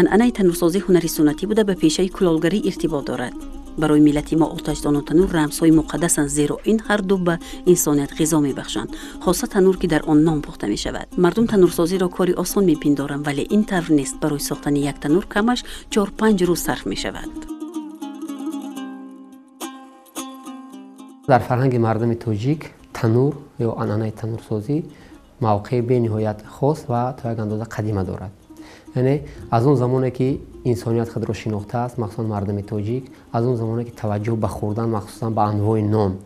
Анъанаи танурсозӣ ҳунари суннатӣ буда, ба пешаи кулолгарӣ иртибот дорад. Барои миллати мо оташдону танур рамзҳои муқаддасанд, зеро ин ҳарду ба инсоният ғизо мебахшанд, хоса танур, ки дар он нон пухта мешавад. Мардум танурсозиро кори осон мепиндоранд, вале ин тавр нест. Барои сохтани як танур камаш 4-5 рӯз сарф мешавад. Дар фарҳанги мардуми тоҷик танур ё анъанаи танурсозӣ мавқеи бениҳоят хос ва то як андоза қадима дорад. Яъне аз он замоне ки инсоният худро шинохтааст, махсусан мардуми тоҷик, аз он замоне ки таваҷҷӯҳ ба хӯрдан, махсусан ба анвои нон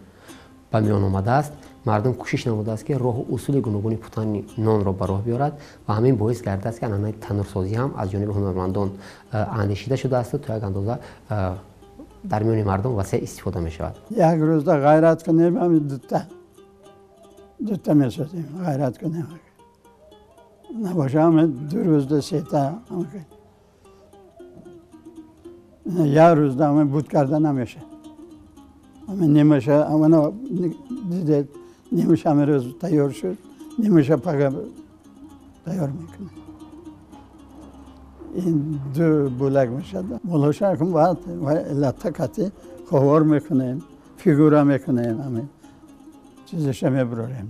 ба миён омадааст, мардум кӯшиш намудааст, ки роҳу усули гуногуни пухтани нонро ба роҳ биёрад ва ҳамин боис гардидааст, ки анъанаи танурсозӣ ҳам аз ҷониби ҳунармандон андешида шудааст то як андоза дар миёни мардум васеъ истифода мешавад. Як рӯзда ғайрат кунем, ҳамин дута месозем, ғайрат кунем. Набошам 2 рӯзда 3та, як рӯзда ҳамин буд карда намешад. Ҳамин нимаша ҳамана дидед, нимаша ҳамин рӯз тайёр шуд, нимаша пага тайёр мекунем. Ин 2 булак мешад. Болоша кун баъд латта кати ховор мекунем, фигура мекунем, ҳамин чизаша мебарорем.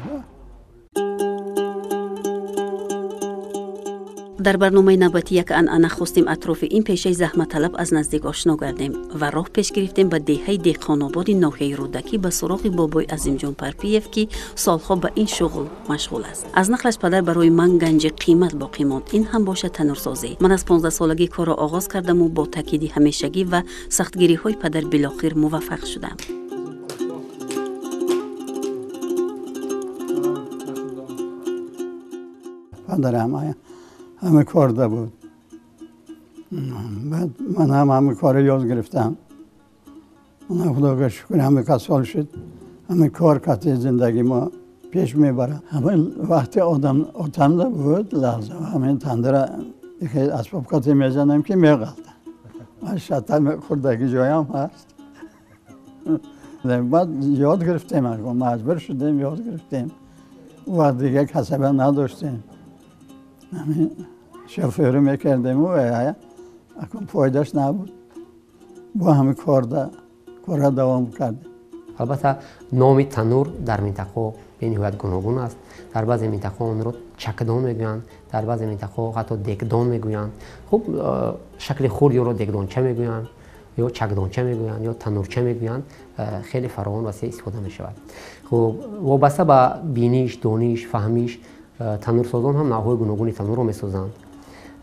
Дар барномаи навбатӣ як анъана хостем атрофи ин пешаи заҳматталаб аз наздик ошно гардем ва роҳ пеш гирифтем ба деҳаи Деҳқонободи ноҳияи Рӯдакӣ ба суроғи бобои Азимҷон Парпиев, ки солҳо ба ин шуғл машғул аст. Аз нақлаш падар барои ман ганҷи қимат боқӣ монд. Ин ҳам бошад танурсозӣ. Ман аз 15солагӣ корро оғоз кардаму бо таъкиди ҳамешагӣ ва сахтгириҳои падар билохир муваффақ шудам. Падарам ҳама корда буд. Баъд ман ҳам ҳама корро ёд гирифтам. Ман худога шукр, ҳама касол шуд, ҳама кор кати зиндагӣ мо пеш мебарад. Ҳамин вақти одам отамда буд, лаҳза ҳамин тандира асбоб кати мезанам, ки меғалта. Ман шата хурдаги ҷоям ҳаст. Баъд ёд гирифтем, маҷбур шудем, ёд гирифтем. Вақт дига касаба надоштем. Ҳамин шофёрӣ мекардему, акун фоидаш набуд. Бо ҳамин корра давом кардем. Албатта номи танур дар минтақаҳо бениҳоят гуногун аст. Дар баъзе минтақаҳо онро чакдон мегӯянд, дар баъзе минтақаҳо ҳатто дегдон мегӯянд. Хуб, шакли хурди онро дегдонча мегӯянд, ё чакдонча мегӯянд, ё танурча мегӯянд. Хеле фаровон васеъ истифода мешавад. Хуб, вобаста ба биниш, дониш, фаҳмиш, танурсозон ҳам навъҳои гуногуни танурро месозанд.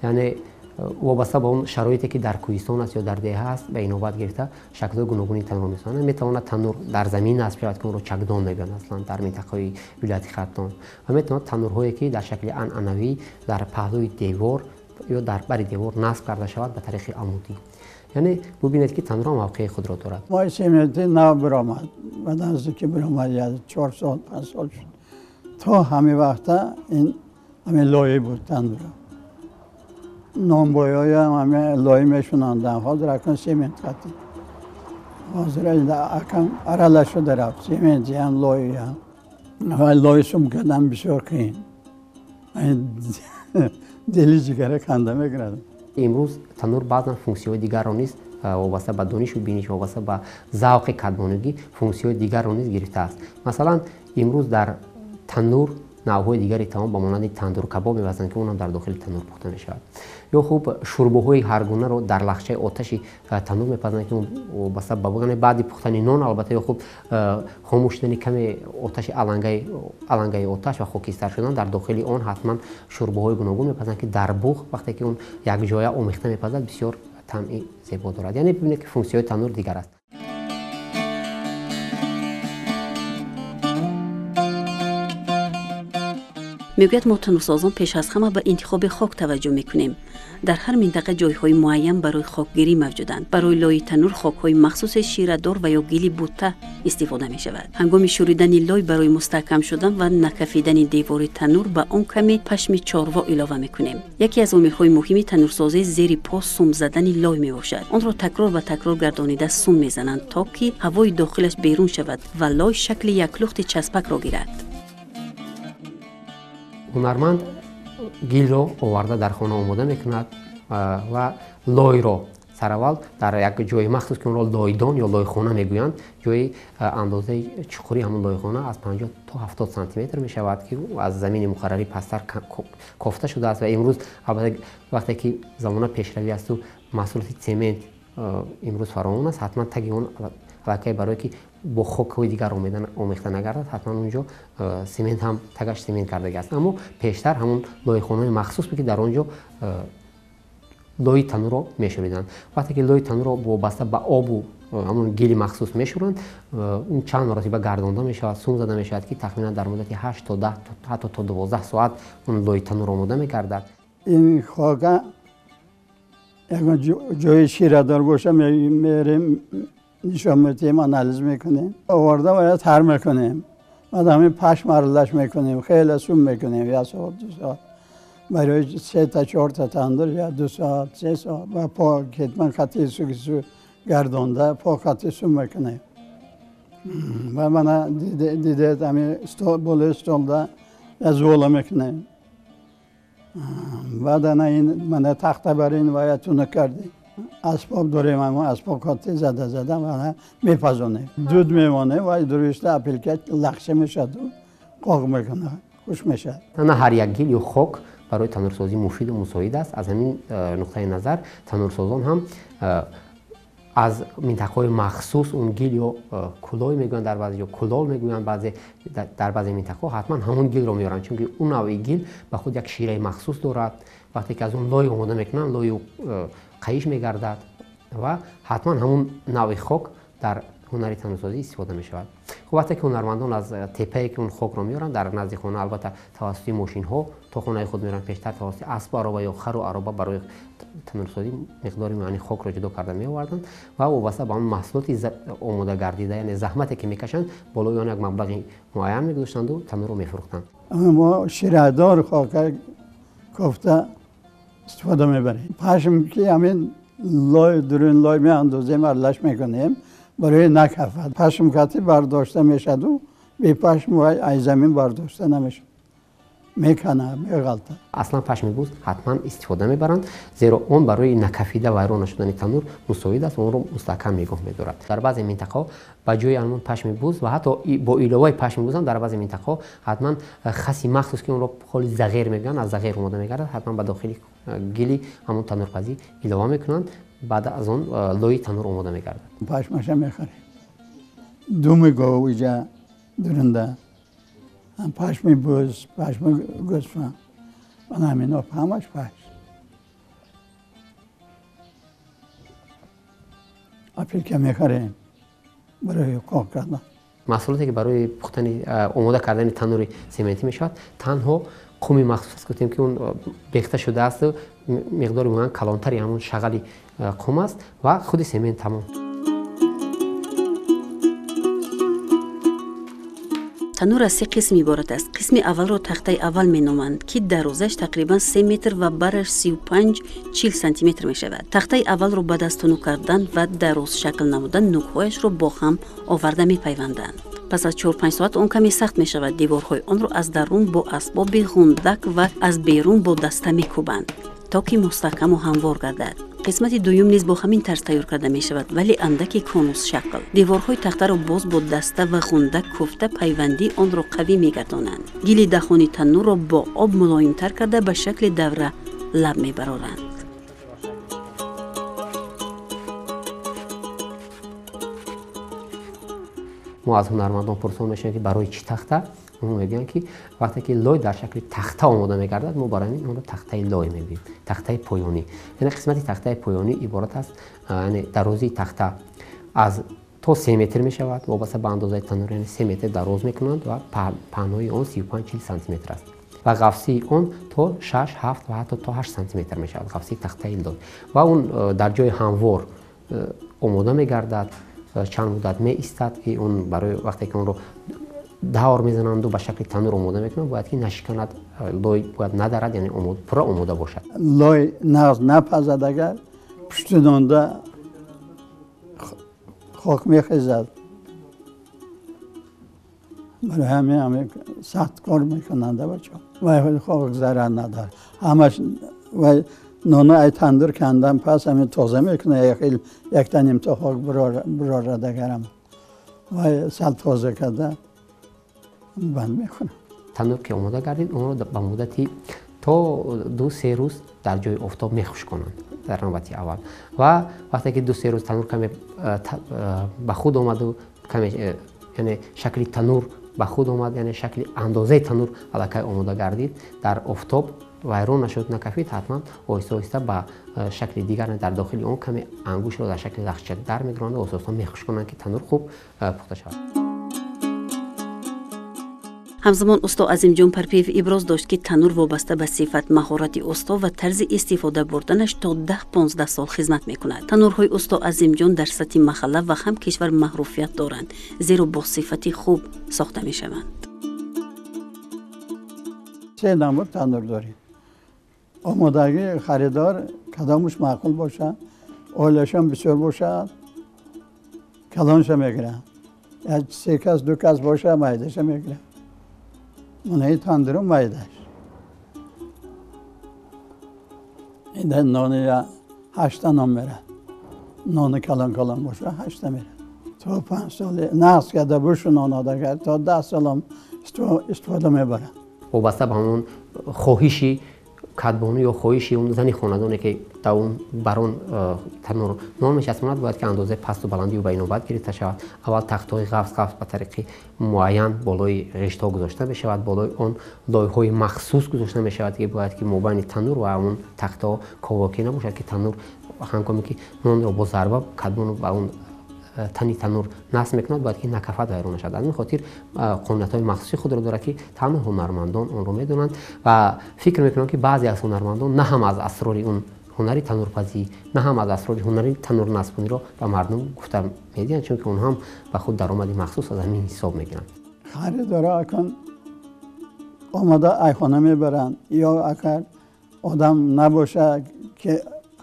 Яъне вобаста ба он шароите, ки дар кӯҳистон аст ё дар деҳа аст, ба инобат гирифта шаклҳои гуногуни танурро месозанд. Метавонад танур дар замин насб шавад, ки онро чакдон мегӯянд аслан дар минтақаи вилояти Хатлон, ва метавонад танурҳое, ки дар шакли анъанавӣ дар паҳлӯи девор ё дар бари девор насб карда шавад ба тариқи амудӣ. Яъне бубинед, ки танур ҳам мавқеи худро дорад. Моҳи сементи нав биромад, баъд аз ки биромад 4 сол 5 сол шуд. То ҳамин вақта ин ҳамин лои буд тандура. Нонбойҳоям ҳамин лои мешунанданд. Ҳозир акун семент қатӣ. Ҳозир акун аралаш шуда рафт. Сементиам, лоиам. Лои сум кардан бисёр қиин. Дили ҷигара канда мегирад. Имрӯз танур баъзан функсияҳои дигарро низ вобаста ба донишу биниш, вобаста ба завқи кадбонугӣ функсияҳои дигарро низ гирифтааст. Масалан, имрӯз дар танур навъҳои дигари таом ба монанди тандуркабоб мепазанд, ки онам дар дохили танур пухта мешавад. Ё хуб, шӯрбоҳои ҳаргунаро дар лахчаи оташи танур мепазанд, ки вобаста ба баъди пухтани нон, албатта, ё хуб хомӯш шудани каме оташи алангаи оташ ва хокистар шудан, дар дохили он ҳатман шӯрбоҳои гуногун мепазанд, ки дар буғ вақте ки он якҷоя омехта мепазад, бисёр таъми зебо дорад. Яъне бибинед, ки функсияҳои танур дигар аст. Мегӯяд, мо танурсозон пеш аз ҳама ба интихоби хок таваҷҷӯҳ мекунем. Дар ҳар минтақа ҷойҳои муайян барои хокгирӣ мавҷуданд. Барои лои танур хокҳои махсуси ширадор ва ё гили бутта истифода мешавад. Ҳангоми шӯридани лой барои мустаҳкам шудан ва накафидани девори танур ба он каме пашми чорво илова мекунем. Яке аз омилҳои муҳими танурсозӣ зери по сум задани лой мебошад. Онро такрор ба такрор гардонида сум мезананд, то ки ҳавои дохилаш берун шавад ва лой шакли як лухти часпакро гирад. Ҳунарманд гилро оварда дар хона омода мекунад ва лойро сараввал дар як ҷои махсус, ки онро лойдон ё лойхона мегӯянд, ҷои андозаи чуқурии ҳамон лойхона аз 50 то 70 сантиметр мешавад, ки аз замини муқаррарӣ пасттар кофта шудааст. Ва имрӯз албатта вақте ки замона пешравӣ асту маҳсулоти цемент имрӯз фаровон аст, ҳатман таги он аллакай барое ки бо хокҳои дигар омехта нагардад, ҳатман унҷо семент ҳам тагаш семент кардагӣ аст. Аммо пештар ҳамон лойхонаҳои махсус буд, ки дар он ҷо лои танурро мешӯриданд. Вақте ки лои танурро вобаста ба обу ҳамон гили махсус мешӯранд, он чанд маротиба гардонда мешавад, сум зада мешавад, ки тахминан дар муддати 8 то 10 ҳатто то 12 соат он лои танур омода мегардад. Ин хока ягон ҷои ширадор боша, мерем, нишон медиҳем, анализ мекунем, оварда бояд тар мекунем, баъд ҳамин пашм аралаш мекунем, хеле сум мекунем, як соат, 2 соат барои 3 та 4 та тандур, я 2 соат, 3 соат ва по кетман хати су гардонда по хати сум мекунем. Ва мана дидед ҳамин стол, болои столда зола мекунем. Баъд ана ин мана тахта бар ин ва тунук кардем. Асбоб дорем, ҳамон асбоб хати зада зада мана мепазонем. Дуд мемонем ва дуруста апилка лахша мешавад, қоқ мекунад, хуш мешавад. На ҳар як гил ё хок барои танурсозӣ муфиду мусоид аст. Аз ҳамин нуқтаи назар танурсозон ҳам аз минтақаҳои махсус он гил ё кулой мегӯянд, дар баъзе ҷо кулол мегӯянд, дар баъзе минтақаҳо ҳатман ҳамон гилро меоранд, чунки он навъи гил ба худ як шираи махсус дорад. Вақте ки аз он лой омода мекунанд, лою қайиш мегардад ва ҳатман ҳамон навъи хок дар ҳунари танурсозӣ истифода мешавад. Хуб, вақте ки ҳунармандон аз теппае ки он хокро меоранд дар назди хона, албатта тавассути мошинҳо то хонаи худ мераванд, пештар тавассути аспу ароба ё хару ароба барои танурсозӣ миқдори муайяни хокро ҷудо карда меоварданд ва вобаста ба он маҳсулоти омода гардида, яъне заҳмате ки мекашанд, болои он як маблағи муайян мегузоштанду танурро мефурӯхтанд. Мо ширадор хока кофта истифода мебарем. Пашм ки ҳамин лой дурун лой меандозем, аралаш мекунем барои накафад. Пашм кати бардошта мешаду бепашм вай аз замин бардошта намешад, мекана, меғалтад. Аслан пашми буз ҳатман истифода мебаранд, зеро он барои накафида вайрон нашудани танур мусоид аст ва онро мустаҳкам нигоҳ медорад. Дар баъзе минтақаҳо ба ҷои ҳамон пашми буз ва ҳатто бо иловаи пашми бузам дар баъзе минтақаҳо ҳатман хаси махсус, ки онро холи зағир мегӯянд, аз зағир омода мегардад, ҳатман ба дохили гили ҳамон танурпазӣ илова мекунанд. Баъд аз он лои танур омода мегардад. Пашмаша мехарем, думи гов иҷа дурунда, пашми буз, пашми гӯсфанд, ман ҳамино ҳамаш пашм. Апилка мехарем барои қоқ кардан. Маҳсулоте ки барои пухтани омода кардани танури сементӣ мешавад, танҳо қуми махсус аст, гуфтем ки он бехта шудааст, миқдори муайян калонтари ҳамон шағали қум аст ва худи семент тамом. Танур аз 3 қисм иборат аст. Қисми аввалро тахтаи аввал меноманд, ки дарозаш тақрибан 3 метр ва бараш 35-40 сантиметр мешавад. Тахтаи аввалро баъд аз тунук кардан ва дароз шакл намудан нукҳояшро бо ҳам оварда мепайванданд. Пас аз 4-5 соат он каме сахт мешавад. Деворҳои онро аз дарун бо асбоби ғундак ва аз берун бо даста мекӯбанд, то ки мустаҳкаму ҳамвор гардад. Қисмати дуюм низ бо ҳамин тарз тайёр карда мешавад, вале андаки конус шакл. Деворҳои тахтаро боз бо даста ва ғундак кӯфта пайвандии онро қавӣ мегардонанд. Гили дахони танурро бо об мулоимтар карда ба шакли давра лаб мебароранд. Мо аз ҳунармандон пурсон мешавем, ки барои чӣ тахта? Онҳо мегӯянд, ки вақте ки лой дар шакли тахта омода мегардад, мо барои ин онро тахтаи лой мегӯем, тахтаи поёнӣ. Яъне қисмати тахтаи поёнӣ иборат аст, яъне дарозии тахта аз то 3 метр мешавад, вобаста ба андозаи танур, яъне 3 метр дароз мекунанд ва паҳнои он 35-40 сантиметр аст. Ва ғафсии он то 6, 7 ва ҳатто то 8 сантиметр мешавад, ғафсии тахтаи лой. Ва он дар ҷои ҳамвор омода мегардад, чанд муддат меистад, ки он барои вақте ки онро давр мезананду ба шакли танур омода мекунанд, бояд ки нашиканад, лой бояд надарад, яъне пурра омода бошад. Лой нағз напазад, агар пушти нонда хок мехезад. Барои ҳамин ҳамин сахт кор мекунанд бачаҳо. Вай хок зарар надорад. Ҳамаш вай ноно ай тандур кандан пас ҳамин тоза мекунад, як хел якта нимта хок бирорад агарам. Вай сал тоза карда банд мекунад. Танур ки омода гардид, онро ба муддати то 2-3 рӯз дар ҷои офтоб мехушконанд дар навбати аввал. Ва вақте ки 2-3 рӯз танур каме ба худ омаду каме, яъне шакли танур ба худ омад, яъне шакли андозаи танур аллакай омода гардид, дар офтоб вайрон нашуд, накафид, ҳатман оҳиста оҳиста ба шакли дигар дар дохили он каме ангушро дар шакли лахча дар мегиронанд ва оҳиста оҳиста мехушконанд, ки танур хуб пухта шавад. Ҳамзамон усто Азимҷон Парпиев иброз дошт, ки танур вобаста ба сифат, маҳорати усто ва тарзи истифода бурданаш то 10-15 сол хизмат мекунад. Танурҳои усто Азимҷон дар сатҳи маҳалла ва ҳам кишвар маъруфият доранд, зеро бо сифати хуб сохта мешаванд. Се намуд танур дорем. Омодагии харидор кадомаш маъқул бошад, оилашон бисёр бошад, калонша мегиранд. Як се кас, ду кас бошад, майдаша мегиранд. Мана тандуру майдаш. Инда нони 8 нон мерад. Нони калон калон боша 8 мерад. То 5 сол нағз карда бушу нон одагар, то 10 солам истифода мебарад. Вобаста ба ҳамон хоҳиши кадбону ё хоҳиши он зани хонадоне, ки дар он бар он танур нон мечаспонад, бояд ки андозаи пасту баландию ба инобат гирифта шавад. Аввал тахтҳои ғафс ғафс ба тариқи муайян болои ғиштҳо гузошта мешавад, болои он лойҳои махсус гузошта мешавад, ки бояд ки мобайни танур ва он тахтҳо ковокӣ набошад, ки танур ҳангоме ки нонро бо зарба кадбону ба он тани танур насб мекунад, бояд ки накафад, вайрон нашавад. Аз ин хотир қонуниятҳои махсуси худро дорад, ки танҳо ҳунармандон онро медонанд ва фикр мекунам, ки баъзе аз ҳунармандон на ҳам аз асрори он ҳунари танурпазӣ, на ҳам аз асрори ҳунари танурнасбониро ба мардум гуфта медиҳанд, чунки онҳо ҳам ба худ даромади махсус аз ҳамин ҳисоб мегиранд. Харидора акун омада айхона мебаранд, ё агар одам набошад, ки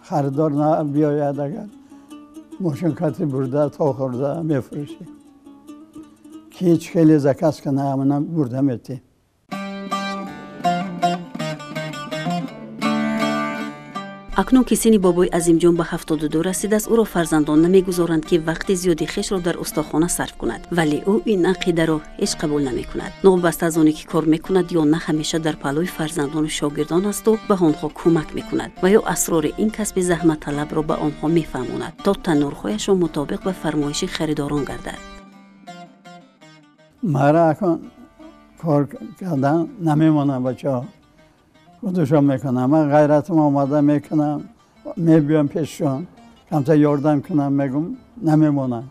харидор набиёяд, агар мошин кати бурда то хӯрда мефурӯшем. Ки ҳеҷ хеле заказ кунад, ҳамона бурда метем. Акнун ки синни бобои Азимҷон ба 72 расидааст, ӯро фарзандон намегузоранд, ки вақти зиёди хешро дар устохона сарф кунад, вале ӯ ин ақидаро ҳеҷ қабул намекунад. Новобаста аз оне ки кор мекунад ё на, ҳамеша дар паҳлӯи фарзандону шогирдон асту ба онҳо кӯмак мекунад ва ё асрори ин касби заҳматталабро ба онҳо мефаҳмонад, то танурҳояшон мутобиқ ба фармоиши харидорон гардад. Мара акун кор кардан намемонам, бачаҳо худашон мекунам. Ман ғайратам омада мекунам, мебиём пешшон, камтар ёрдам кунам, мегум намемонам.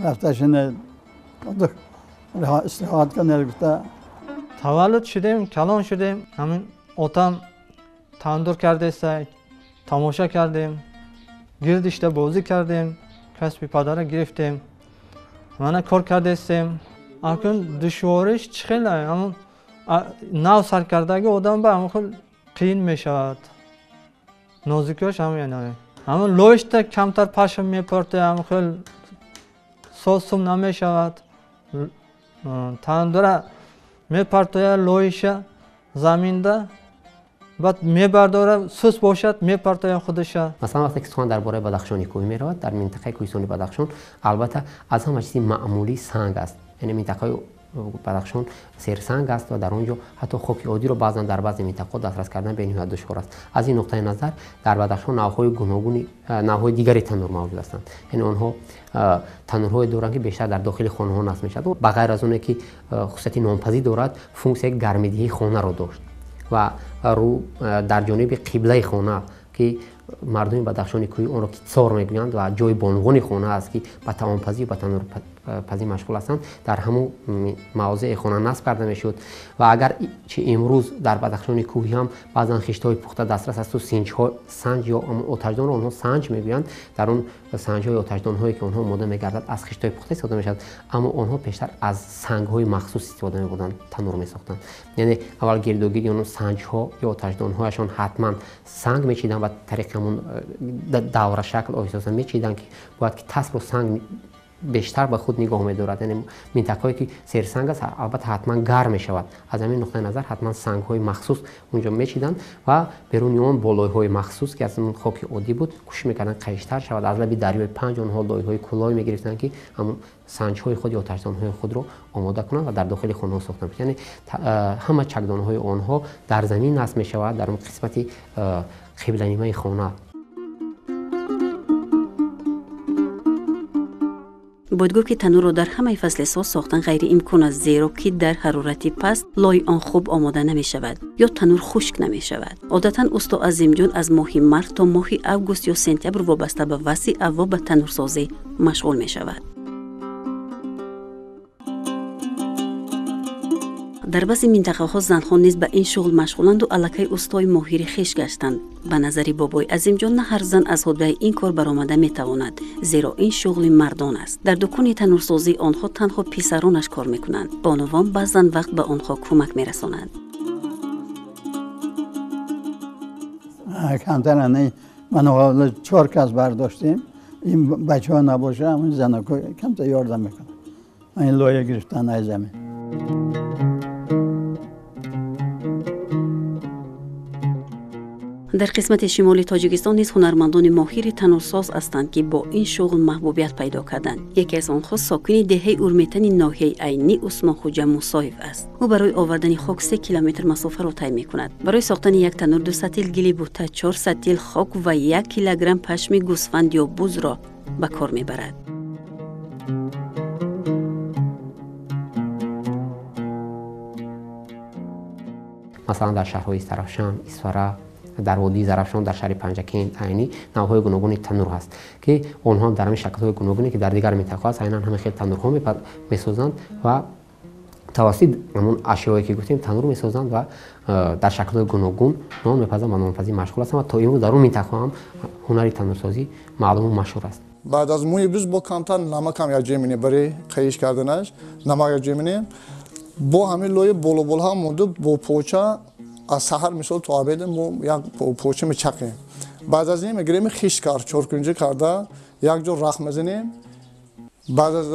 Рафта шинед, истироҳат кунед гуфта. Таваллуд шудем, калон шудем, ҳамин отам тандур кардеста, тамоша кардем, гирдишта бозӣ кардем, касби падара гирифтем, мана кор кардестем. Акун душвориш чӣ хел, ҳамон нав саркардаги одам ба ҳамон хел қиин мешавад. Нозикиёш ҳамин. Ҳамон лоишта камтар пашм мепорте, ҳамон хел сосум намешавад. Тандура мепартоя лоиша заминда, баъд мебардора, сус бошад, мепартоя худша. Масалан, вақте ки сухан дар бораи Бадахшони кӯҳӣ меравад, дар минтақаи кӯҳистони Бадахшон албатта аз ҳама чизи маъмулӣ санг аст. Яъне минтақаи Бадахшон серсанг аст ва дар он ҷо ҳатто хоки оддиро баъзан дар баъзе минтақаҳо дастрас кардан бениҳоят душвор аст. Аз ин нуқтаи назар дар Бадахшон навъҳои гуногуни, навъҳои дигари танур мавҷуд ҳастанд. Яъне онҳо танурҳое доранд, ки бештар дар дохили хонаҳо насб мешавад. Ба ғайр аз оне ки хусусияти нонпазӣ дорад, функсияи гармидиҳии хонаро дошт ва рӯ дар ҷониби қиблаи хона, ки мардуми Бадахшони кӯҳӣ онро китсор мегӯянд ва ҷои бонвони хона аст, ки ба таомпазӣ ба танур нонпазӣ машғул ҳастанд, дар ҳамун мавзеи хона насб карда мешуд. Ва агар чи имрӯз дар Бадахшони кӯҳӣ ҳам баъзан хиштҳои пухта дастрас асту синҷҳо, санҷ ё оташдонро онҳо санҷ мегӯянд, дар он санҷҳои оташдонҳое ки онҳо омода мегардад аз хиштҳои пухта истифода мешавад, аммо онҳо пештар аз сангҳои махсус истифода мебурданд, танур месохтанд. Яъне аввал гирдогирди он санҷҳо ё оташдонҳояшон ҳатман санг мечиданд ва тариқи ҳамон даврашакл оҳиста мечиданд, ки бояд ки тасбро санг бештар ба худ нигоҳ медорад. Яъне минтақаҳое ки серсанг аст, албатта ҳатман гарм мешавад. Аз ҳамин нуқтаи назар ҳатман сангҳои махсус унҷо мечиданд ва беруни он бо лойҳои махсус, ки аз он хоки оддӣ буд, кӯшиш мекарданд қайиштар шавад. Аз лаби дарёи Панҷ онҳо лойҳои куллой мегирифтанд, ки ҳамон санҷҳои худ ё оташдонҳои худро омода кунанд ва дар дохили хонаҳо сохтанд. Яъне ҳама чакдонҳои онҳо дар замин насб мешавад, дар он қисмати қибланимаи хона. Бояд гуфт, ки танурро дар ҳамаи фасли сол сохтан ғайриимкон аст, зеро ки дар ҳарорати паст лои он хуб омода намешавад ё танур хушк намешавад. Одатан усто Азимҷон аз моҳи март то моҳи август ё сентябр вобаста ба вазъи ҳаво ба танурсозӣ машғул мешавад. Дар баъзе минтақаҳо занҳо низ ба ин шуғл машғуланду аллакай устои моҳири хеш гаштанд. Ба назари бобои Азимҷон, на ҳар зан аз ҳуддаи ин кор баромада метавонад, зеро ин шуғли мардон аст. Дар дукони танурсозии онҳо танҳо писаронаш кор мекунанд. Бонувон баъзан вақт ба онҳо кӯмак мерасонанд. Камтар ман чор кас бардоштем, ин бачаҳо набоша, ҳамин занако камтар ёрдам мекунанд. Ин лоя гирифтан аз замин. Дар қисмати шимоли Тоҷикистон низ ҳунармандони моҳири танурсоз ҳастанд, ки бо ин шуғл маҳбубият пайдо карданд. Яке аз онҳо сокини деҳаи Урметани ноҳияи Айнӣ Усмонхуҷа Мусоев аст. Ӯ барои овардани хок 3 километр масофаро тай мекунад. Барои сохтани як танур 2 сатил гили бута, 4 сатил хок ва 1 килограмм пашми гӯсфанд ё бузро ба кор мебарад. Масалан, дар шаҳрҳои Истаравшан, Исфара, дар водии Зарафшон, дар шаҳри Панҷакент, Айнӣ навъҳои гуногуни танур ҳаст, ки онҳо дар ҳамин шаклҳои гуногуне, ки дар дигар минтақаҳо ҳаст, айнан ҳамин хел танурҳо месозанд ва тавассути ҳамон ашёое ки гуфтем танур месозанд ва дар шаклҳои гуногун нон мепазанд ва нонпазӣ машғул ҳастанд ва то имрӯз дар он минтақаҳо ҳам ҳунари танурсозӣ маълуму машҳур аст. Баъд аз мӯи буз бо камтар намакам якҷоя менем, барои қайиш карданаш намак якҷоя менем. Бо ҳамин лоя болоболҳо монда бо поча аз саҳар мисол то обеда мо як поча мечақем. Баъд аз ин мегирем хишт кард, чоркунҷа карда, як ҷо рах мезанем. Баъд аз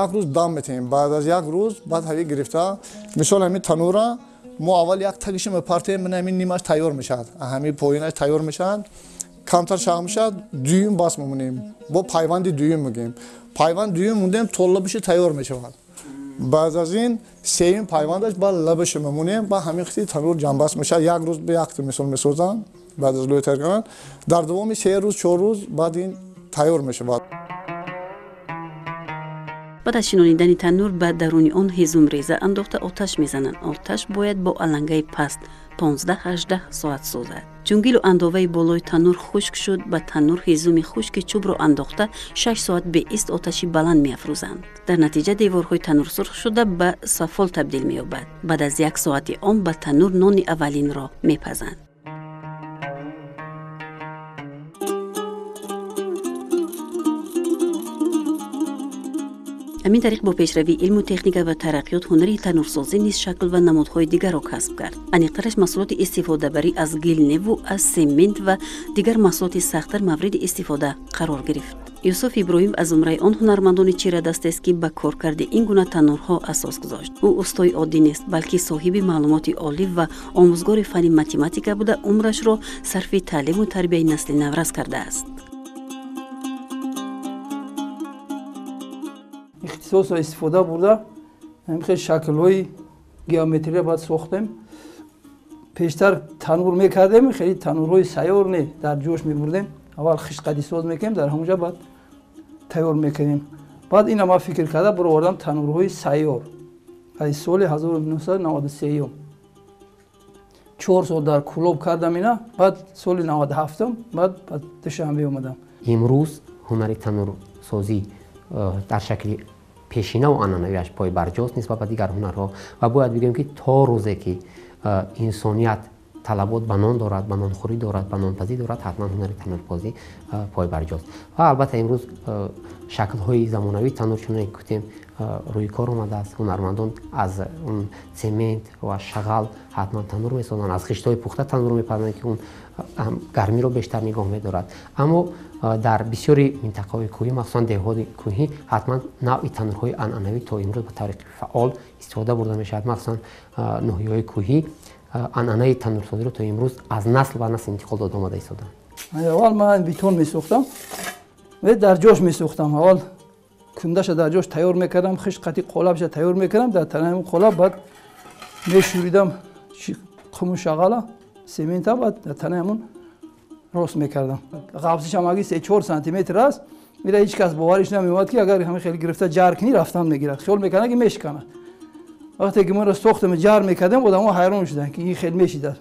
як рӯз дам метаҳем. Баъд аз як рӯз баъд ҳави гирифта, мисол ҳамин танура мо аввал як тагиша мепартем, ман ҳамин нимаш тайёр мешавад, ҳамин поинаш тайёр мешавад, камтар шах мешавад, дуюм бас мемонем. Бо пайванди дуюм мегӯем. Пайванд дуюм мондем, то лабиша тайёр мешавад. Баъд аз ин сеюм пайвандаш ба лабаша мемонем, ба ҳамин хити танур ҷамбаст мешавад. Як рӯз ба якта мисол месозанд, баъд аз лӯя тайёр кардан. Дар давоми 3 рӯз, 4 рӯз баъд ин тайёр мешавад. Баъд аз шинонидани танур ба даруни он ҳезумреза андохта оташ мезананд. Оташ бояд бо алангаи паст 15-18 соат сӯзад. Чун гилу андоваи болои танур хушк шуд, ба танур ҳезуми хушки чӯбро андохта 6 соат беист оташи баланд меафрӯзанд. Дар натиҷа деворҳои танур сурх шуда ба сафол табдил меёбад. Баъд аз 1 соати он ба танур нони аввалинро мепазанд. Ҳамин тариқ бо пешравии илму техника ва тараққиёт ҳунари танурсозӣ низ шакл ва намудҳои дигарро касб кард. Аниқтараш маҳсулоти истифодабарӣ аз гилневу аз семент ва дигар маҳсулоти сахттар мавриди истифода қарор гирифт. Юсуф Иброҳим аз зумраи он ҳунармандони чирадастест, ки ба коркарди ин гуна танурҳо асос гузошт. Ӯ устои оддӣ нест, балки соҳиби маълумоти олӣ ва омӯзгори фанни математика буда, умрашро сарфи таълиму тарбияи насли наврас кардааст. Ихтисосро истифода бурда ҳамин хел шаклҳои геометрия баъд сохтем. Пештар танур мекардем, хеле танурҳои сайёр не, дар ҷош мебурдем. Аввал хиштқадисоз мекардем, дар ҳамонҷа баъд тайёр мекардем. Баъд ина ман фикр карда баровардам танурҳои сайёр. Аз соли 1993 4 сол дар Кӯлоб кардам ина, баъд соли 97 баъд ба Душанбе омадам. Имрӯз ҳунари танурсозӣ дар шакли пешинаву анъанавиаш пойбарҷост нисбат ба дигар ҳунарҳо ва бояд бигӯем, ки то рӯзе ки инсоният талабот ба нон дорад, ба нонхӯрӣ дорад, ба нонпазӣ дорад, ҳатман ҳунари танӯрпозӣ пойбарҷост. Ва албатта имрӯз шаклҳои замонавии танӯр, чуноне ки гуфтем, рӯи кор омадааст. Ҳунармандон аз цемент ва шағал ҳатман танӯр месозанд, аз хиштҳои пухта танӯр мепазанд, ки он гармиро бештар нигоҳ медорад. Аммо дар бисёри минтақаҳои кӯҳӣ, махсусан деҳоти кӯҳӣ, ҳатман навъи танӯрҳои анъанавӣ то имрӯз ба таври фаъол истифода бурда мешавад. Махсусан ноҳияҳои кӯҳӣ анъанаи танӯрсозиро то имрӯз аз насл ба насл интиқол дода омада истоданд. Аввал ман бетон месохтам, дар ҷош месохтам. Аввал кундаша дар ҷош тайёр мекардам, хишт қати қолабша тайёр мекардам, дар танаи он қолаб баъд мешӯридам қуму шағала, семента, баъд дар танаи ҳамон рост мекардам. Ғафсишам аги 3-4 сантиметр аст, ира ҳеҷ кас бовариш намеомад, ки агар ҳамин хеле гирифта ҷар кунӣ, рафтан мегирад. Хиёл мекардам, ки мешиканад. Вақте ки моро сохтам, ҷар мекардем, одамо ҳайрон шуданд, ки ин хел мешидаст.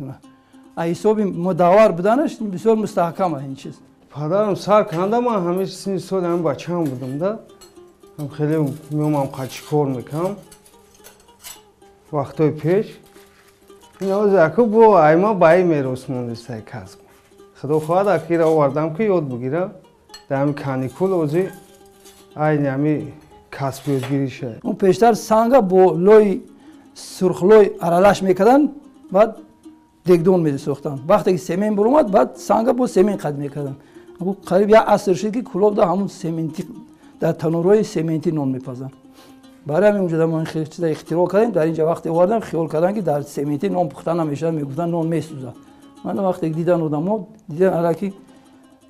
А ҳисоби мудаввар буданаш бисёр мустаҳкам аст ин чиз. Падарам сар канда, ман ҳамеша синни соли ҳамин бачаам будам да. Ҳам хеле меомам, қачи кор мекардам. Вақтҳои пеш. Ин ҳозир аку бо айма баи мерос мондистай касб. Худо хоҳад, акира овардам, ки ёд бигирам. Дар ҳамин каникул ҳозир айни ҳамин касб ёдгирӣ шуд. Он пештар санга бо лои сурхлой аралаш мекарданд, баъд дегдон месохтанд. Вақте ки семент буромад, баъд санга бо семент қад мекарданд. Қариб як аср шуд, ки Кӯлобда ҳамун сементи, дар танӯрҳои сементӣ нон мепазанд. Барои ҳамин унҷода мо ин хел чиза ихтироъ кардем. Дар инҷа вақте овардам, хиёл карданд, ки дар сементӣ нон пухта намешавад, мегуфтанд нон месӯзад. Ман вақте дидан одамо, дидан аллаки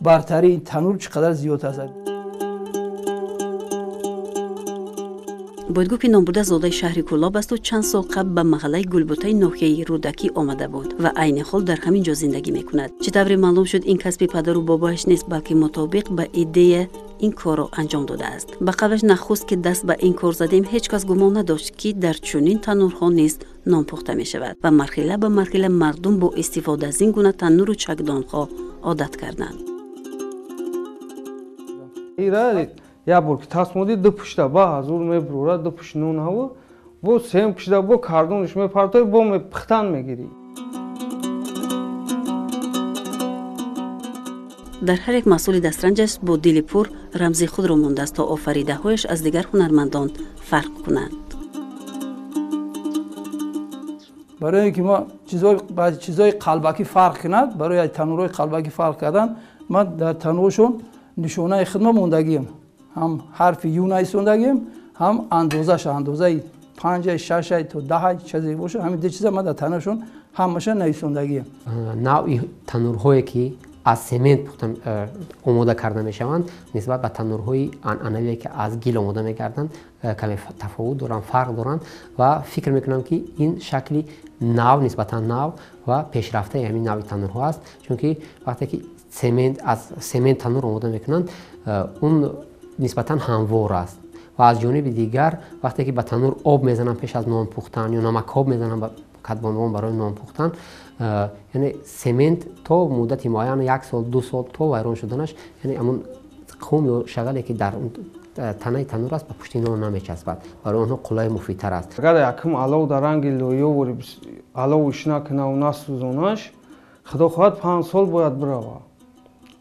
бартарии танӯр чӣ қадар зиёд аст. Бояд гуфт, ки номбурда зодаи шаҳри Кӯлоб асту чанд сол қабл ба маҳаллаи Гулбутаи ноҳияи Рӯдакӣ омада буд ва айни ҳол дар ҳамин ҷо зиндагӣ мекунад. Чӣ тавре маълум шуд, ин касби падару бобояш нест, балки мутобиқ ба идея ин корро анҷом додааст. Ба қавлаш, нахуст ки даст ба ин кор задем, ҳеҷ кас гумон надошт, ки дар чунин танӯрҳо низ нон пухта мешавад ва марҳила ба марҳила мардум бо истифода аз ин гуна танӯру чакдонҳо одат карданд. Як бор ки тасмоди, ду пушта ба ҳазур мебурора, ду пушт нон ҳаво, бо сеюм пушта бо кардонш мепартои, бо пухтан мегирӣ. Дар ҳар як маҳсули дастранҷаш бо дили пур рамзи худро мондааст, то офаридаҳояш аз дигар ҳунармандон фарқ кунанд. Барои ин ки мо чизҳои қалбакӣ фарқ кунад, барои танӯрҳои қалбакӣ фарқ кардан, ман дар танӯршон нишонаи худма мондагием. Ҳам ҳарфи ю нависондагием, ҳам андозаша, андозаи 5, 6 то 10 чизе бошад, ҳамин ду чиза ман дар танӯршон ҳамаша нависондагием. Навъи танӯрҳое ки аз семент пухта омода карда мешаванд, нисбат ба танӯрҳои анъанавие, ки аз гил омода мегарданд, каме тафовут доранд, фарқ доранд ва фикр мекунам, ки ин шакли нав, нисбатан нав ва пешрафтаи ҳамин навъи танӯрҳо аст, чунки вақте ки семент аз семент танӯр омода мекунанд, он нисбатан ҳамвор аст ва аз ҷониби дигар вақте ки ба танӯр об мезананд пеш аз нон пухтан ё намакоб мезананд ба кадбонвон барои нон пухтан, яъне семент то муддати муайян, як сол, 2 сол, то вайрон шуданаш, яъне ҳамун қум ё шағале ки дар танаи танӯр аст, ба пушти нон намечаспад, барои онҳо қулай, муфидтар аст. Агар якум алов дар ранги лӯёвори аловш накунаву насӯзонаш, худо хоҳад, 5 сол бояд бирава.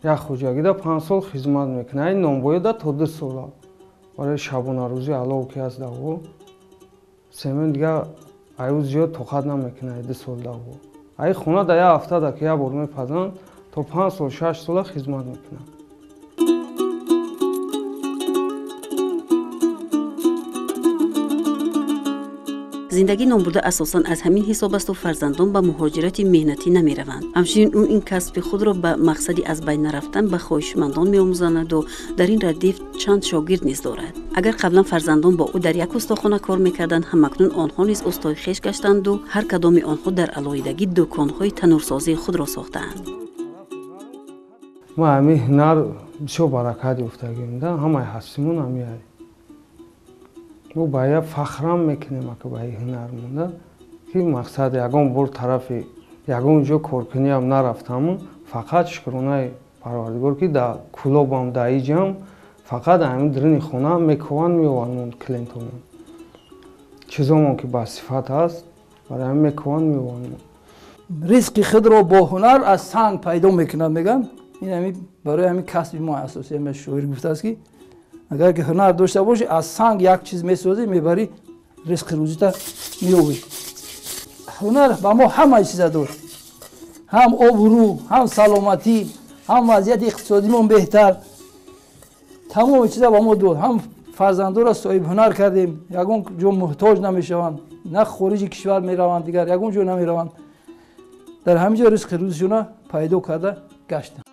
Як хоҷагида 5 сол хизмат мекунад, ин нонбоёда то 2 сола. Барои шабонарӯзӣ алов ки аст даво, семент дига аю зиёд тоқат намекунад 2 сол даво. Ай хона да як ҳафтада ки як бор мепазанд, то 5 сол, 6 сола хизмат мекунад. Зиндагӣ номбурда асосан аз ҳамин ҳисоб асту фарзандон ба муҳоҷирати меҳнатӣ намераванд. Ҳамчунин ӯ ин касби худро ба мақсади аз байн нарафтан ба хоҳишмандон меомӯзанаду дар ин радиф чанд шогирд низ дорад. Агар қаблан фарзандон бо ӯ дар як устохона кор мекарданд, ҳамакнун онҳо низ устои хеш гаштанду ҳар кадоми онҳо дар алоҳидагӣ дуконҳои танӯрсозии худро сохтаанд. Ма ҳамин ҳунар бисёр баракат ёфтагим да, ҳамаи ҳастимон ҳамин. Мо ба я фахрам мекунем ака ба ҳунармон да, ки мақсад ягон бор тарафи ягон ҷо коркуниам нарафтаму, фақат шукронаи Парвардигор, ки дар Кӯлобам, дар иҷам Фақат ҳамин даруни хона мекуванд, меованд клиентомон. Чизомон ки ба сифат ҳаст, барои ҳамин мекуванд, меованд. Ризқи худро бо ҳунар аз санг пайдо мекунад, мегӯянд. Ин ҳамин барои ҳамин касби мо асосӣ. Ҳамин шоир гуфтааст, ки агар ки ҳунар дошта бошӣ, аз санг як чиз месозӣ, мебарӣ, ризқи рӯзита меёбӣ. Ҳунар ба мо ҳамаи чиза дод, ҳам обрӯ, ҳам саломатӣ, ҳам вазъияти иқтисодимон беҳтар, тамоми чиза ба мо дод. Ҳам фарзандоро соҳибҳунар кардем, ягон ҷо муҳтоҷ намешаванд, на хориҷи кишвар мераванд, дигар ягон ҷо намераванд. Дар ҳамин ҷо ризқи рӯзишона пайдо карда гаштанд.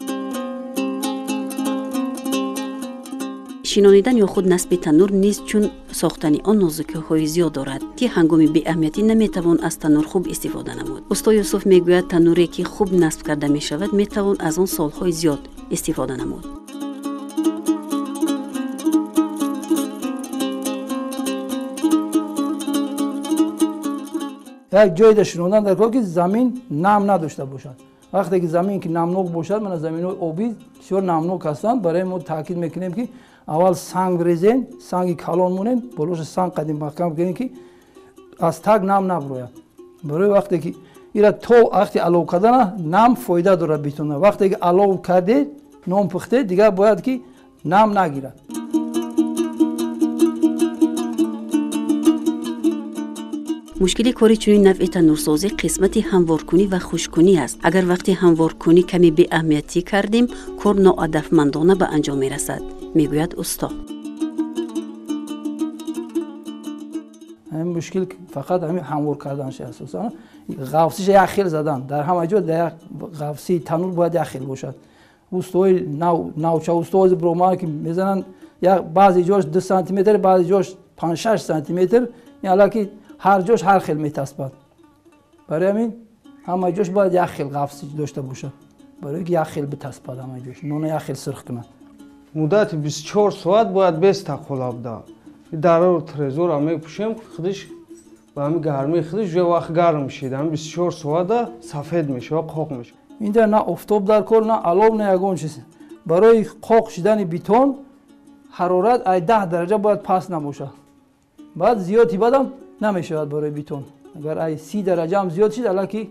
Шинонидан ё худ насби танур низ чун сохтани он нозукиҳои зиёд дорад, ки ҳангоми беаҳамиятӣ наметавон аз танур хуб истифода намуд. Усто Юсуф мегӯяд, тануре ки хуб насб карда мешавад, метавон аз он солҳои зиёд истифода намуд. Як ҷойда шинондан дар кор, ки замин нам надошта бошад. Вақте ки замин ки намнок бошад, мана заминҳои обӣ бисёр намнок ҳастанд. Барои мо таъкид мекунем, ки аввал санг резен, санги калон монем, болоша санг қадим маҳкам кунем, ки аз таг нам наброяд. Барои вақте ки ира то вақти алов кардана нам фоида дорад битона. Вақте ки алов карде, нон пухте, дигар бояд ки нам нагирад. Мушкили кори чунин навъи танурсозӣ қисмати ҳамворкунӣ ва хушккунӣ аст. Агар вақти ҳамворкунӣ каме беаҳамиятӣ кардем, кор ноадафмандона ба анҷом мерасад, мегӯяд усто. Ҳамин мушкил фақат ҳамин ҳамвор карданаш асосан. Ғафсиша як хел задан. Дар ҳама ҷо дар як ғафсии танур бояд як хел бошад. Устои навча устои броман ки мезананд, баъзе ҷош 2 сантиметр, баъзе ҷош 5-6 сантиметр, ин аллаки ҳар ҷош ҳар хел метаспад. Барои ҳамин ҳама ҷош бояд як хел ғафсӣ дошта бошад, барои ки як хел битаспад, ҳама ҷош нона як хел сирх кунад. Муддати 24 соат бояд беста қолабда. Дарору трезора мепӯшем, худиш ба ҳамин гармии худиш ҷо вақт гарм мешид. Ҳамин 24 соата сафед мешавад, қоқ мешавад. Инҷа на офтоб дар кор, на алов, на ягон чиз. Барои қоқ шидани бетон ҳарорат ай 10 дараҷа бояд паст набошад. Баъд зиёди бадам намешавад барои бетон. Агар ай 30 дараҷа ҳам зиёд шид, аллаки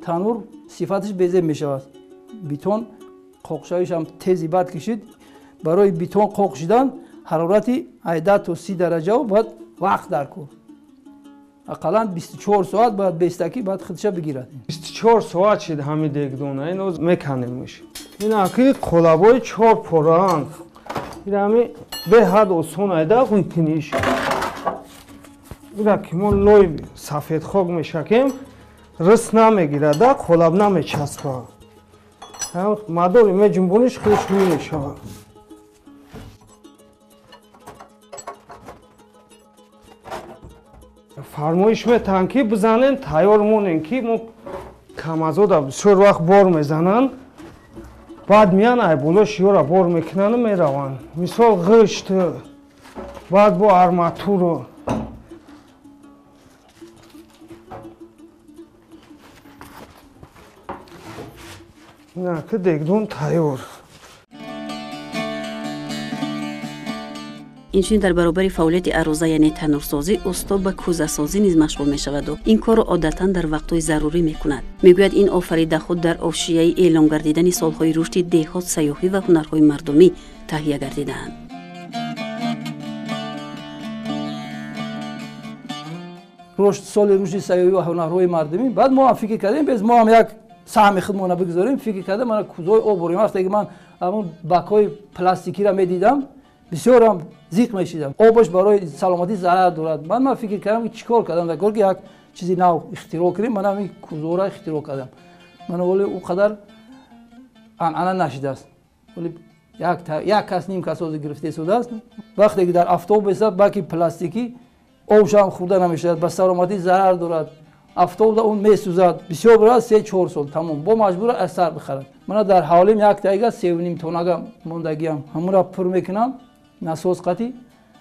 танур сифаташ безеб мешавад. Бетон қоқшавиш ҳам тези бад кишид. Барои бетон қоқ шидан ҳарорати ай 10 то 30 дараҷа бояд вақт дар кор. Ақаллан 24 соат бояд бестакӣ баъд худша бигирад. 24 соат шид ҳамин дегдона, ино меканемш. Ин аки қолабои 4 пораанд. Ин ҳами беҳад осон айда ғуйкуниш. Ира ки мо лой сафедхок мешакем, рис намегирада, қолаб намечаспад. Мадори меҷунбониш худаш рӯй мешавад. Фармоиш метаҳанд, ки бизанен, тайёр монем, ки мо камазода бисёр вақт бор мезананд, баъд меян ай боло шиёра бор мекунану мераванд. Мисол ғишт, баъд бо арматуру. Ки дегдон тайёр. Инчунин дар баробари фаъолияти арӯза, яъне танурсозӣ, усто ба кӯзасозӣ низ машғул мешаваду ин корро одатан дар вақтҳои зарурӣ мекунад. Мегӯяд, ин офарида худ дар ошияи эълон гардидани солҳои рушди деҳот, сайёҳӣ ва ҳунарҳои мардумӣ таҳия гардидаанд. Соли рушди сайёҳӣ ва ҳунарҳои мардумӣ. Баъд мо ҳам фикр кардем, без мо ҳам як саҳми худмонро бигузорем. Фикр кардем, мана кӯзаҳои об борем. Вақте ки ман ҳамон бакҳои пластикиро медидам, бисёрам зиқ мешидам. Обаш барои саломатӣ зарар дорад. Баъд ман фикр кардам, ки чӣ кор кардам, дар кор ки як чизи нав ихтироъ кунем. Ман ҳамин кӯзаҳоро ихтироъ кардам. Ман вале он қадар анъана нашидааст. Вале як кас, ним кас ҳозир гирифта истодааст. Вақте ки дар автобуса баки пластикӣ обшам хӯрда намешавад, ба саломатӣ зарар дорад. Автобуса он месӯзад, бисёр бурад 3-4 сол тамом. Бо маҷбур аз сар бихарад. Мана дар ҳавлим як тайга 3.5 тоннага мондагиам. Ҳамонро пур мекунам, насос қатӣ.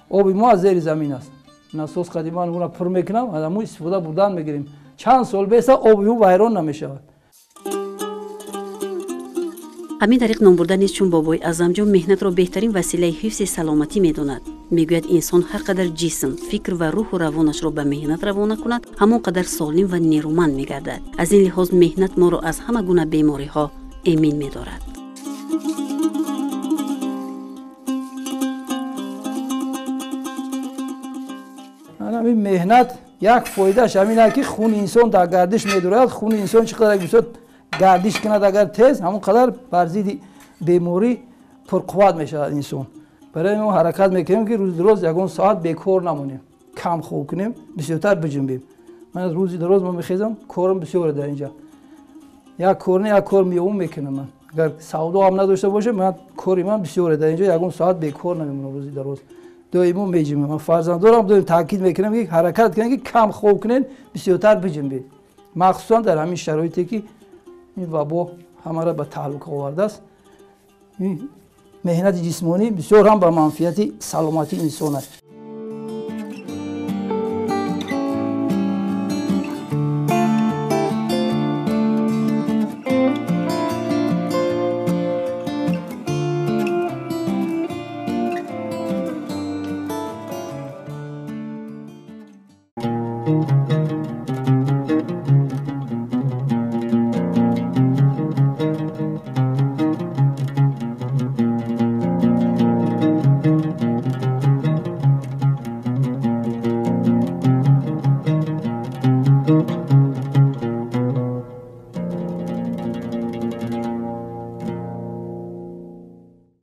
Оби мо аз зери замин аст. Насос қатӣ ман онро пур мекунам, аз ҳамон истифода бурдан мегирем. Чанд сол беса оби ӯ вайрон намешавад. Ҳамин тариқ номбурда низ чун бобои Аъзамҷон меҳнатро беҳтарин василаи ҳифзи саломатӣ медонад. Мегӯяд, инсон ҳар қадар ҷисм, фикр ва рӯҳу равонашро ба меҳнат равона кунад, ҳамон қадар солим ва нерӯманд мегардад. Аз ин лиҳоз меҳнат моро аз ҳама гуна бемориҳо эмин медорад. Ҳамин меҳнат як фоидааш ҳамин аст, ки хуни инсон дар гардиш медурад. Хуни инсон чӣ қадар бисёр гардиш кунад, агар тез, ҳамон қадар бар зидди беморӣ пурқувват мешавад инсон. Барои мо ҳаракат мекунем, ки рӯзи дароз ягон соат бекор намонем, кам хоб кунем, бисёртар биҷунбем. Ман рӯзи дароз ма мехезам, корам бисёре дар инҷа. Як кор не, як кор меёвум мекунам ман. Агар савдо ҳам надошта бошем, ман кори ман бисёре дар инҷа, ягон соат бекор намемонам рӯзи дароз. Доимо меҷунбем. Ман фарзандорам доим таъкид мекунам, ки ҳаракат кунем, ки кам хоб кунем, бисёртар биҷунбем. Махсусан дар ҳамин шароите, ки ин вабо ҳамаро ба таҳлука овардааст. Меҳнати ҷисмонӣ бисёр ҳам ба манфиати саломатии инсон аст.